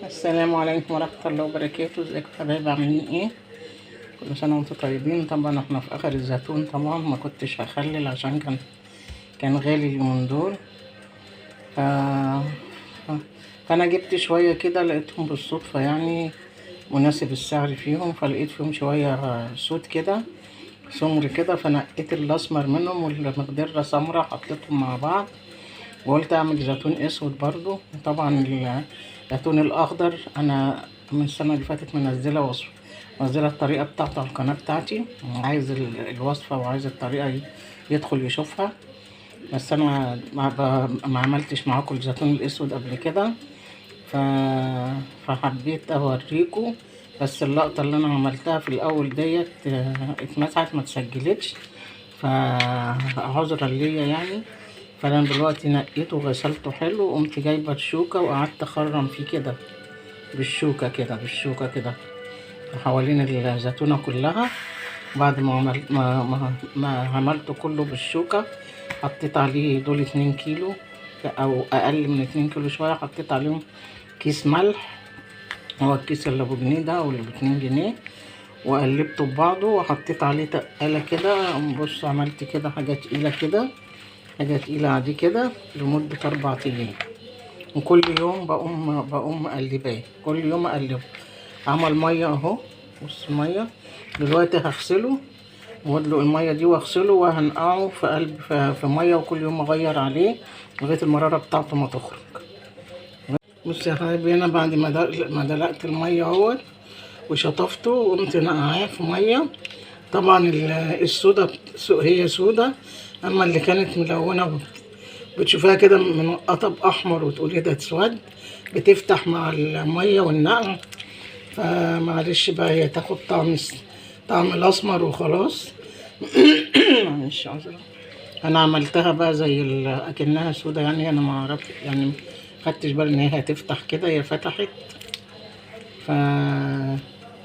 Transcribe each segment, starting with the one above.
السلام عليكم ورحمة الله وبركاته. ازيكم يا حبايب؟ عاملين ايه؟ كل سنة وانتم طيبين. طبعا احنا في اخر الزيتون، طبعا ما كنتش هخلل عشان كان غالي اليومين دول. ف... فانا جبت شوية كده، لقيتهم بالصدفة يعني مناسب السعر فيهم، فلقيت فيهم شوية سود كده سمر كده، فنقيت الاسمر منهم والمقدرة سمرة حطيتهم مع بعض، وقلت اعمل زيتون اسود برضو. طبعا الزيتون الاخضر انا من السنة اللي فاتت منزله وصفه، منزله الطريقة بتاعته على القناة بتاعتي، عايز الوصفة وعايز الطريقة يدخل يشوفها. بس انا ما عملتش معاكم الزيتون الاسود قبل كده، فحبيت اوريكم. بس اللقطة اللي انا عملتها في الاول ديت اتمسحت ما اتسجلتش، فعذرا ليا يعني. فانا دلوقتي نقيته وغسلته حلو، وقمت جايبه الشوكة وقعدت اخرم فيه كده بالشوكة كده بالشوكة كده حوالين الزيتونه كلها. بعد ما عملت ما عملته كله بالشوكة، حطيت عليه دول 2 كيلو او اقل من 2 كيلو شوية، حطيت عليهم كيس ملح، هو الكيس اللي ابو جنيه ده واللي ب2 جنيه، وقلبته ببعضه وحطيت عليه تقاله كده. بص عملت كده حاجة تقيلة كده، حاجة تقيلة عادي كده لمدة 4 ايام، وكل يوم بقوم مقلباه، كل يوم اقلبه. عمل مية اهو، بص مية. دلوقتي هغسله وادلق المية دي واغسله وهنقعه في قلب في مية، وكل يوم اغير عليه لغاية المرارة بتاعته ما تخرج. بص يا حبايبي، انا بعد ما دلقت المية اهوت وشطفته وقمت نقعاه في مية. طبعا السودا هي سودا، اما اللي كانت ملونة بتشوفها كده منقطه باحمر وتقولي ده اسود، بتفتح مع المية والنقع. فمعلش بقى، هي تاخد طعم الاسمر وخلاص. معلش عذرا، انا عملتها بقى زي اكنها سودا يعني، انا ما اعرف يعني، خدتش بالي ان هي هتفتح كده، هي فتحت.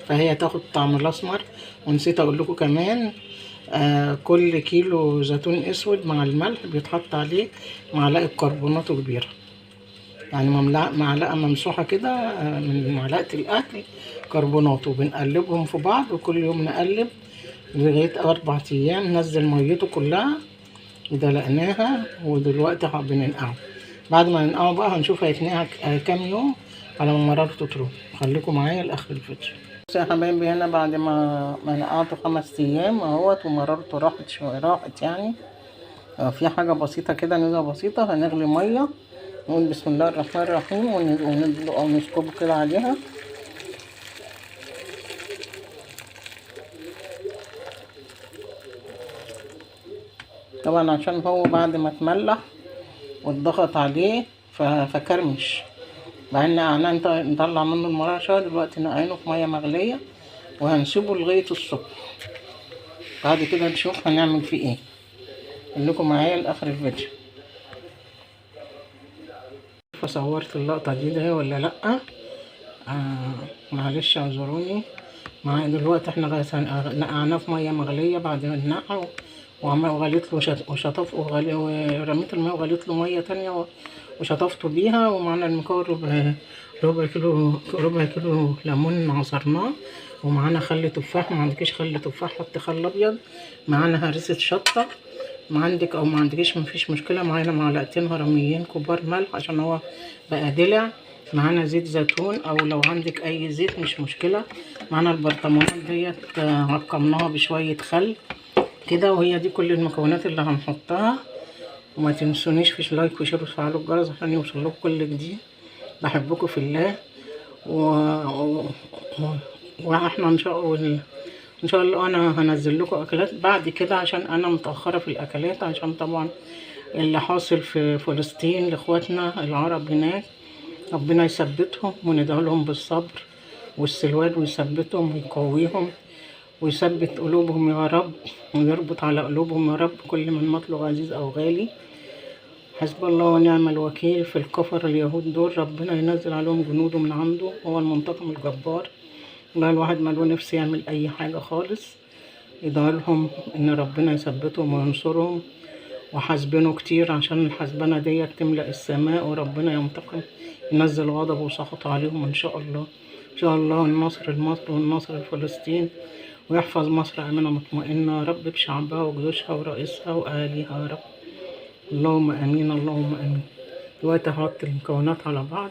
فهي تاخد طعم الاسمر. ونسيت اقول لكم كمان، كل كيلو زيتون اسود مع الملح بيتحط عليه معلقه كربوناتو كبيرة، يعني معلقه ممسوحة كده من معلقه الاكل كربوناتو، بنقلبهم في بعض وكل يوم نقلب لغاية 4 ايام. نزل ميته كلها ودلقناها، ودلوقتي بننقعه. بعد ما ننقعه بقى هنشوف هيتنقع كام يوم على ما مرارته تروح. خليكم معايا لاخر الفيديو. بصوا يا حبايبي، هنا بعد ما نقعته 5 ايام اهوت ومرارته راحت شوية، راحت يعني. في حاجة بسيطة كده، نزله بسيطة، هنغلي مية نقول بسم الله الرحمن الرحيم وندلق او نسكبه كده عليها. طبعا عشان هو بعد ما اتملح واتضغط عليه فكرمش، بعدين نقعناه نطلع منه المرارة شوية. دلوقتي نقعينه في مية مغليه وهنسيبه لغاية الصبح، بعد كده نشوف هنعمل فيه ايه. خليكم معايا لاخر الفيديو. فصورت اللقطة دي ده ولا لا؟ معلش اعذروني. معايا دلوقتي احنا نقعناه في مية مغليه بعد ما نقعه، وغليت له وشطف ورميت المية وغليت له مية تانية وشطفته بيها. ومعانا المكور ربع كيلو ليمون عصرناه، ومعانا خل تفاح. ما عندكيش خل تفاح حطي خل ابيض. معانا هرسه شطه، ما عندك او ما عندكيش مفيش مشكلة. معانا معلقتين هرميين كبار ملح عشان هو بقى دلع. معانا زيت زيتون او لو عندك اي زيت مش مشكلة. معانا البرطمانات ديت عقمناها بشوية خل كده، وهي دي كل المكونات اللي هنحطها. وما تنسونيش في like و share وتفعلوا الجرس عشان يوصل لكم كل جديد. بحبكم في الله، واحنا ان شاء الله انا هنزل لكم اكلات بعد كده، عشان انا متاخرة في الاكلات، عشان طبعا اللي حاصل في فلسطين لاخواتنا العرب هناك، ربنا يثبتهم وندعو لهم بالصبر والسلوان، ويثبتهم ويقويهم ويثبت قلوبهم يا رب، ويربط على قلوبهم يا رب كل من مطلوب عزيز او غالي. حسب الله ونعم الوكيل في الكفر اليهود دول، ربنا ينزل عليهم جنوده من عنده، هو المنتقم الجبار. والله الواحد ما له نفس يعمل اي حاجة خالص. يدعو لهم ان ربنا يثبتهم وينصرهم وحاسبينه كتير عشان الحسبنة ديت تملأ السماء، وربنا ينتقم ينزل غضبه وسخطه عليهم ان شاء الله. ان شاء الله النصر لمصر والنصر لفلسطين، ويحفظ مصر آمنة مطمئنة يا رب بشعبها وجيوشها ورئيسها وأهاليها يا رب. اللهم امين اللهم امين. دلوقتي هحط المكونات على بعض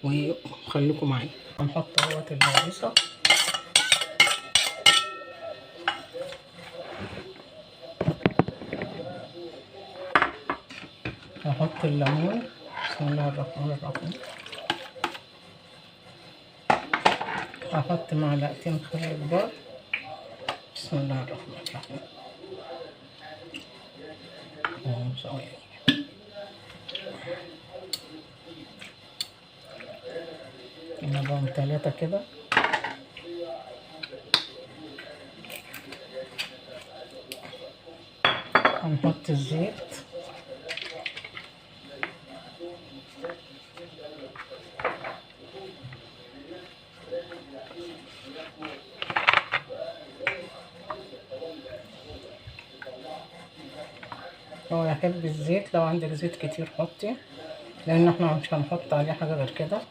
وخليكم معايا. هنحط اهوت الهريسه، هحط الليمون، بسم الله الرحمن الرحيم. هحط معلقتين خل كبار، بسم الله الرحمن الرحيم. نضم 3 كده. هنحط الزيت، هو يحب الزيت، لو عندك زيت كتير حطي، لان احنا مش هنحط عليه حاجة غير كده.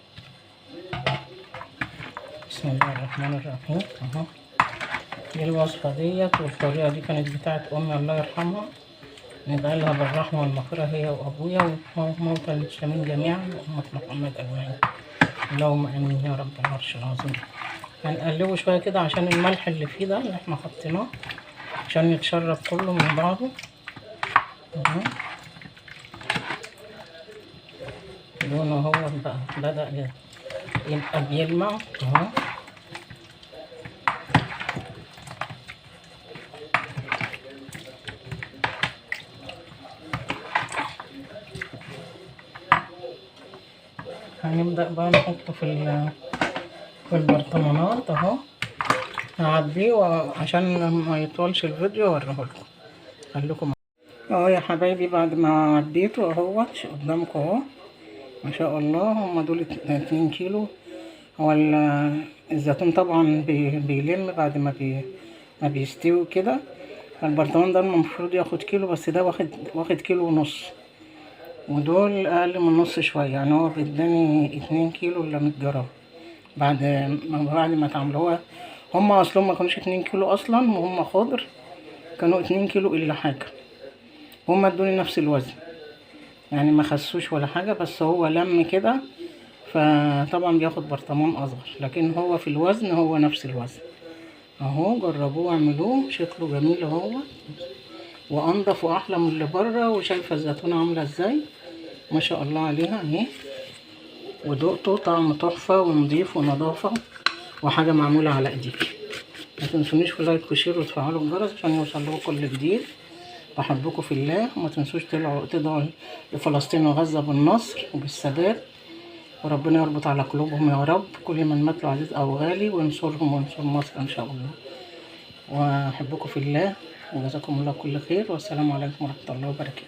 بسم الله الرحمن الرحيم. اهو دي الوصفة ديت، والطريقة دي كانت بتاعت امي الله يرحمها، ندعي لها بالرحمة والمغفرة هي وابويا وموتى المسلمين جميعا وامه محمد اجمعين، اللهم امين يا رب العرش العظيم. هنقلبه شوية كده عشان الملح اللي فيه ده اللي احنا حطيناه عشان يتشرب كله من بعضه. اهو لونه هو بقى بدأ يبقى بيلمع اهو. هنبدأ بقى نحطه في البرطمانات اهو. هعبيه عشان ما يطولش الفيديو اوريهولكم، خليكم اهو يا حبايبي. بعد ما عبيته اهوت قدامكم اهو، ما شاء الله هما دول 2 كيلو. هو الزيتون طبعا بيلم بعد ما بيستوي كده. البرطمان ده المفروض ياخد كيلو، بس ده واخد 1.5 كيلو، ودول اقل من نص شوية، يعني هو بيداني 2 كيلو الا 100 جرام بعد ما اتعملوا. هما اصلا ما كانوش 2 كيلو اصلا، وهم خضر كانوا 2 كيلو الا حاجة، هما ادوني نفس الوزن يعني ما خسوش ولا حاجة، بس هو لم كده فطبعا بياخد برطمان اصغر، لكن هو في الوزن هو نفس الوزن اهو. جربوه واعملوه، شكله جميل اهو، وانضف واحلى من اللي بره. وشايفه الزيتونه عامله ازاي ما شاء الله عليها اهي، ودقته طعم تحفة ونضيف ونظافه وحاجه معمولة على ايديكي. ما تنسونيش في like و share وتفعلوا الجرس عشان يوصل لكم كل جديد. بحبكم في الله، وما تنسوش تدعوا لفلسطين وغزة بالنصر وبالثبات، وربنا يربط على قلوبهم يا رب كل من مات له عزيز او غالي، وينصرهم وينصر مصر ان شاء الله. واحبكم في الله، وجزاكم الله كل خير، والسلام عليكم ورحمة الله وبركاته.